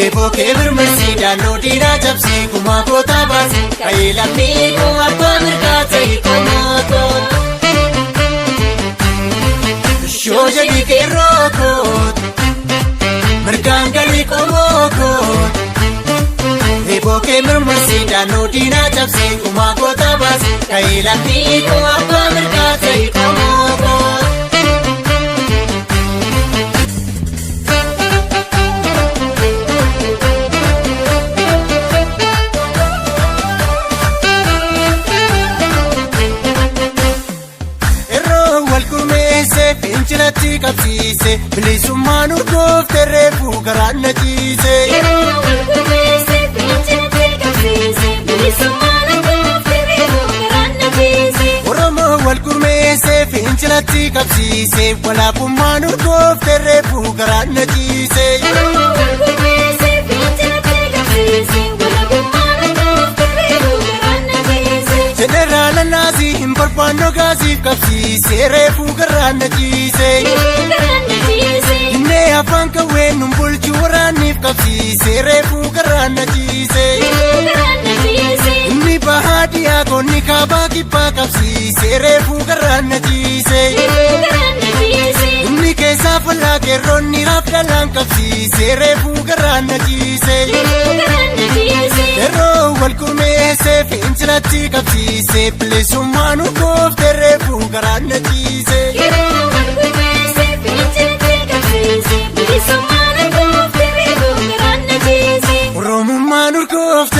Eeboo kee birmirsi daannoo diinaa cabsii gumaa gootaa baase ka'ee lammii koo abbaa mirgaa ta'e qomoo koo. Shoo jedhi qeerroo koo mirgaan galii qomoo koo. Eeboo kee mirmirsi daannoo diinaa cabsii gumaa gootaa baase ka'ee lammii koo abbaa mirgaa ta'e qomoo koo. Yeroo wal gurmeesse fincilatti qabsiise bilisummaan urgoofte reefuu garaan na ciise. Yeroo wal gurmeesse fincilatti qabsiise bilisummaan urgoofte reefuu garaan na ciise. Oromoo wal gurmeesse fincilatti qabsiise walaabummaan urgoofte reefuu garaan na ciise. Yeroo wal gurmeesse fincilatti qabsiise walabummaan urgoofte reefuu garaan na ciise. Jeneraala Naasii hin barbaanno gaasiif qabsiise reefuu garaan na ciise. Garaan na ciise. Innee afaan qawwee nun bulchu waraanniif qabsiise reefuu garaan na ciise. Garaan na ciise. Inni bahaa dhiyaa goonni kaabaa kibbaa qabsiise reefuu garaan na ciise. Garaan na ciise. Inni keessaa fallaa qeerroonni raaf dhalaan qabsiise reefuu garaan na ciise. Garaan na ciise. Yeroo wal gurmeesse fincilatti qabsiise bilisummaan urgoofte reefuu garaan na ciise. Yeroo wal gurmeesse fincilatti qabsiise bilisummaan urgoofte reefuu garaan na ciise. Oromummaan urgoofte.